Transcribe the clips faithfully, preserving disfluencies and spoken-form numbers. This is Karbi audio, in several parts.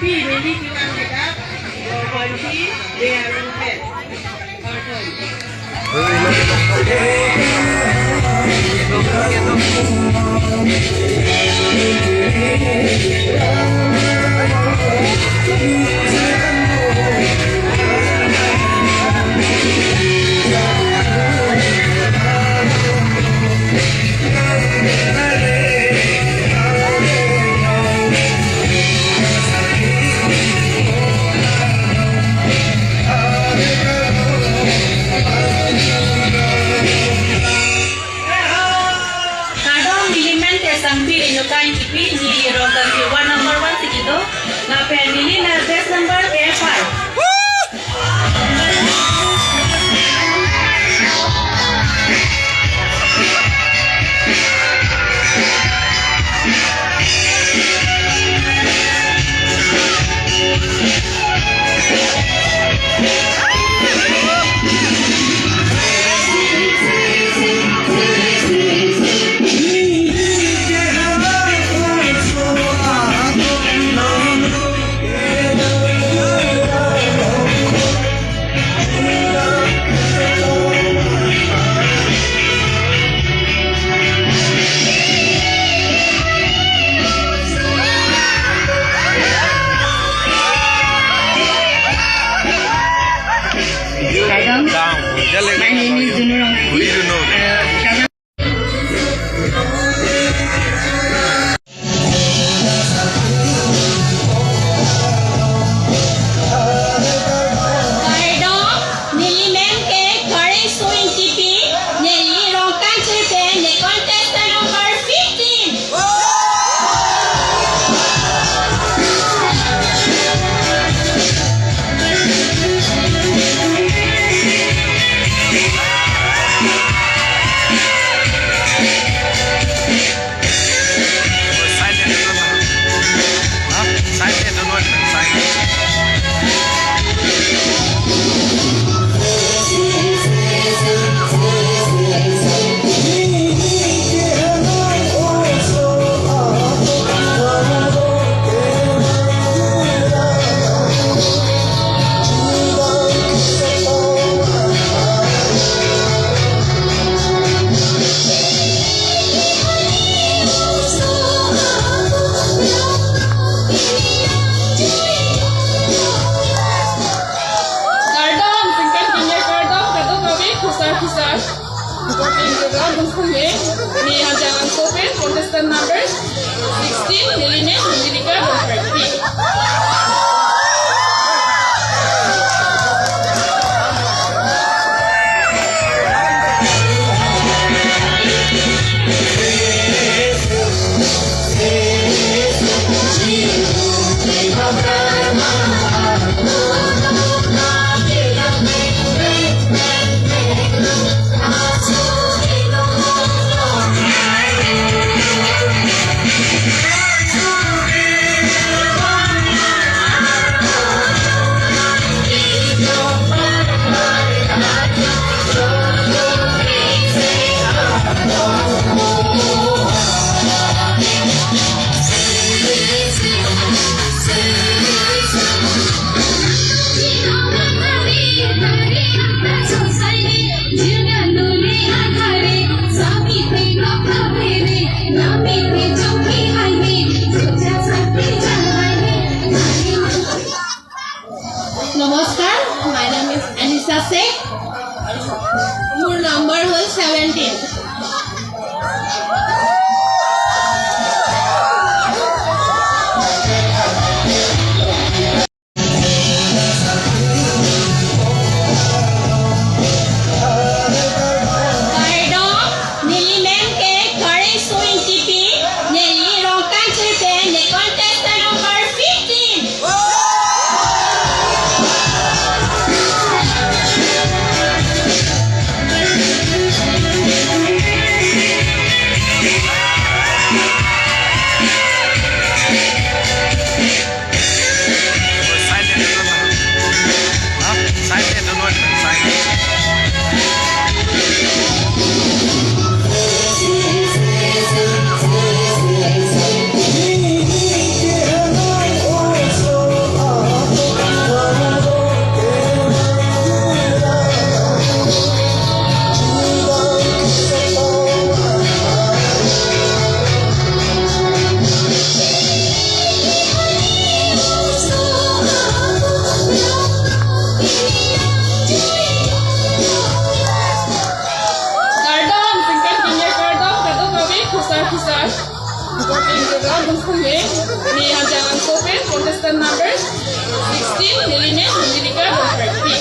Neli kevang kedap, Bonsi Dayalongpen. Kardom, neli men ke Sangpi Renuka Ingtipi, neli Rongkangkir ward number one si kedo, lapen neli la batch number K five. Kardom. My name is Dunu Rongmili. Uh, Kardom, neli men ke Kharengsong Ingtipi, neli Rongkangkir pen, ne contestant number fifteen. Kardom, singkan kine kardom, kadokave khosar khosar. Kopi program bungkung ye, ne Hanjanglangso pen, contestant number sixteen, neli men, Angelica Rongkangkir. নমস্কাৰ, my name is Anisa Sheikh. মোৰ নম্বৰ হ'ল seventeen. Kardom, neli men ke Kharengsong Ingtipi, neli Rongkangkir pen, ne contestant number fifteen. Numbers sixteen, neli men Angelica Rongpharpi.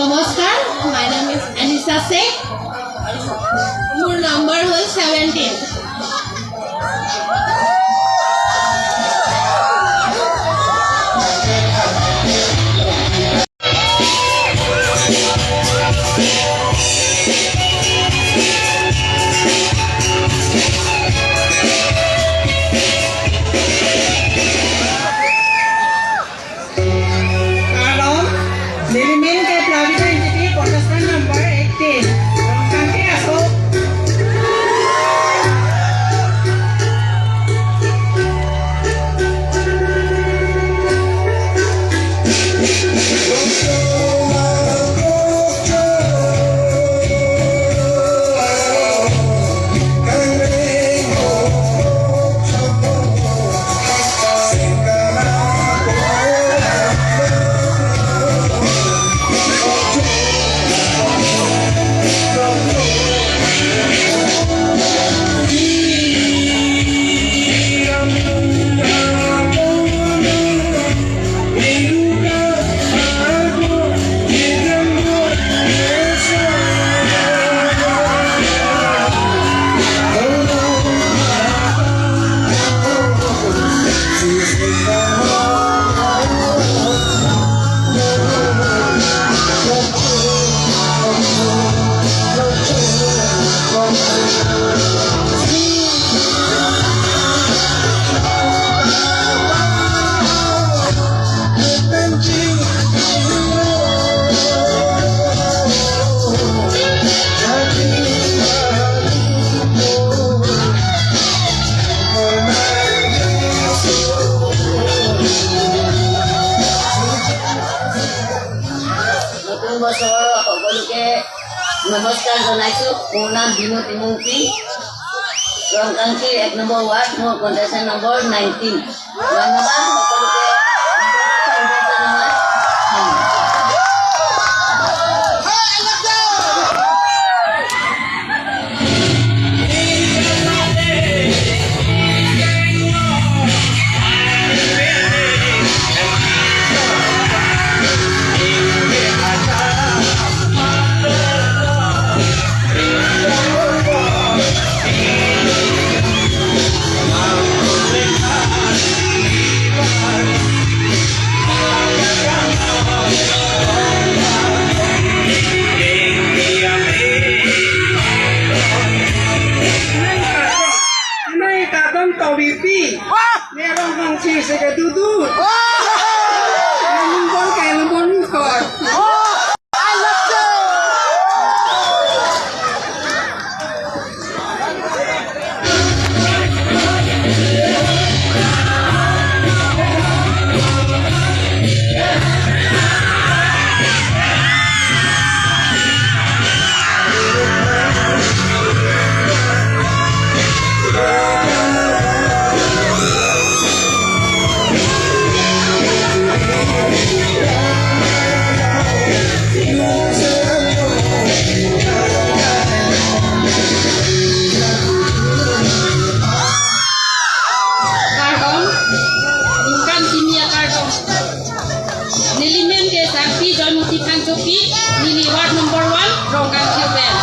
Namaskar, my name is Anisa Singh. Roll number was seventeen. Kardom, neli men ke Plavina Ingtipi, contestant number eighteen. Rongkangki aso. নতুন বছৰৰ সকলোকে নমস্কাৰ জনাইছো। মোৰ নাম বিনু টিমুংপি, ৰংকাংচি এক number ward, মোৰ কণ্টেষ্টেণ্ট নম্বৰ নাইনটিন। ধন্যবাদ সকলোকে। Nai kadam tawi pi. Wah! Nerong kang si sega dudu. Wah! Nang bol kai nang bol kor. Wah! I love you. Kardom, bukan kimia kardom. Neli men ke Sakti Joymuti Phangchopi, neli ward number one, Rongkangchir pen.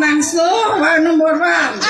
Langso, ward number one.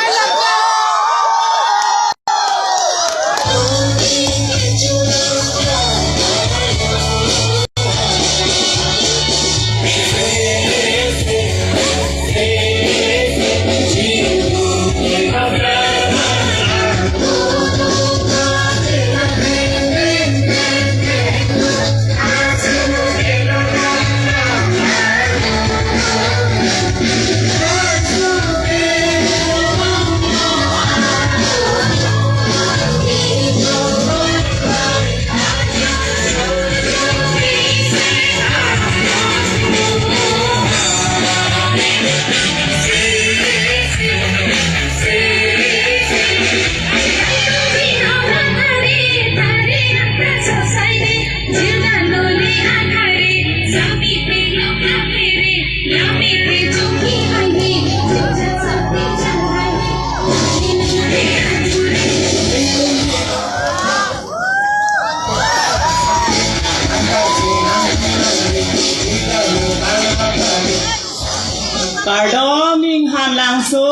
Kardom Ninghan Langso.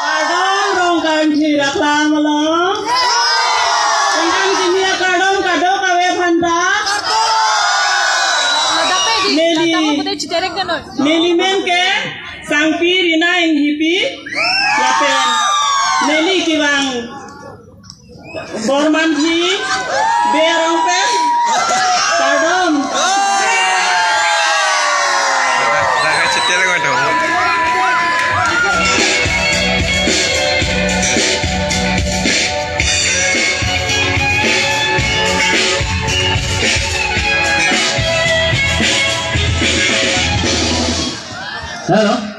Kardom Rongkar Ingti Raklam along. Rongkar Ingti Ingti akardom kadokave aphanta. Neli, neli men ke Sangpi Rina Enghipi lapen neli kevang Bormanthi Bey arong pen. Kardom. Hello.